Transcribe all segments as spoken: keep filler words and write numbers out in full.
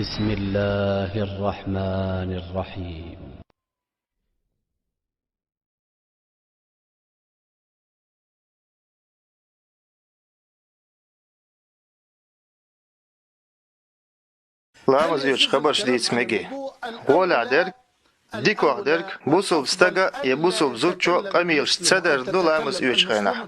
بسم الله الرحمن الرحيم. Ламаз оьцу хабарш дийца мегий. ГӀолехь дерг, дикох дерг, бусулба стага я бусулба зудчо къамелаш ца дар ду ламаз оьцу хенахь.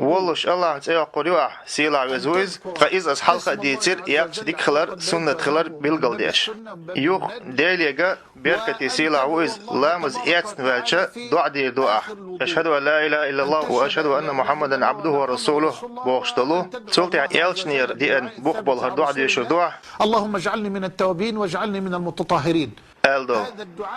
Воллуш Аллахьан цӀе йоккхур ю ахь, сийлахь веза ву иза, ткъа иза ас хьалха а дийцира, яхча дика хилар, суннат хилар билгалдеш. Юха Делега беркате сийлахь ву иза, ламаз эцна ваьлча, доӀа дийр ду ахь. أشهد أن لا إله إلا الله وأشهد أن محمدا عبده ورسوله бохуш долу. Цул тӀаьхьа элчанера деана бух болу хӀара доӀа доьшур ду ахь. اللهم اجعلني من التوابين واجعلني من المتطهرين. Аьлла долу.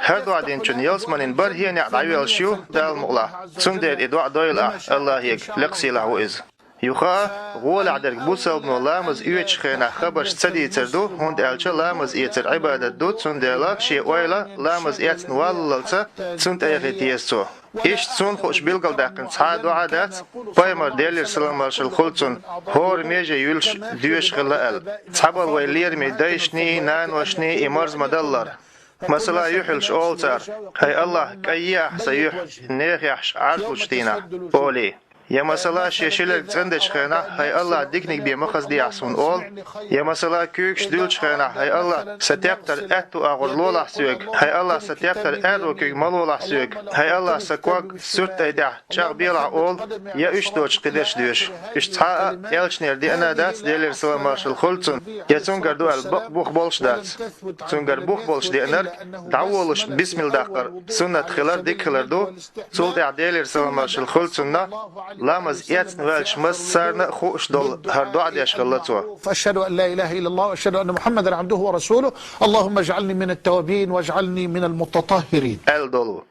ХӀара доӀа динчун ялсаманин бархӀ хенехь дӀавеллаш ю Дала мукъалахь. Цундела и доӀа дойла ахь Аллахьега, лекха сийлахь ву иза. Юха а, гӀолехь дерг бусалбано ламаз оьцучу хенахь хабарш ца дийцар ду, хӀунда аьлча ламаз эцар Ӏибадат ду, цундела шен ойла ламаз эцна валлалца цунна тӀе яхийта еза цо. Иштта цунна хууш билгалдаьккхина цхьа а доӀа дац, пайхамар, Делера салам-маршалла хуьлда цунна, хӀора меже юьллуш доьшуш хилла аьлла. Цхьаболу вай лераме дайшний, наношний и марза ма-даллара. Масала, юьхьарлуш олу цара: «ХӀай Аллахь, кӀайъехьа сан юьхь, нехехь Ӏарзлучу дийнахь», олий. Я масала, шен шилерг цӀандечу хенахь: «ХӀай Аллахь, диканиг бен ма хазадехьа суна», олу. Я масала, куьйгаш дуьллучу хенахь: «ХӀай Аллахь, сан тептар аьтту агӀор лолахь соьга, хӀай Аллахь, сан тептар аьрру куьйга ма лолахь соьга, хӀай Аллахь, сан ког суьртӀай тӀехь чӀагӀбелахь», олу, я уьш доцуш кхидерш доьшу. Уьш цхьа а элчанера деана а дац, Делера салам-маршалла хуьлда цунна, я цуьнгара ду аьлла бакъ бух болуш дац. Цуьнгара бух болуш деанарг, дӀаволуш бисмилла даккхар суннат хилар дика хилар ду, цул тӀаьхьа, Делера салам-маршалла хуьлда цунна, ламаз эцна ваьлча массарна а хууш долу хӀара доӀа деш хилла цо. أشهد أن لا إله إلا الله وأشهد أن محمدا عبده ورسوله. اللهم اجعلني من التوابين واجعلني من المتطهرين. Аьлла долу.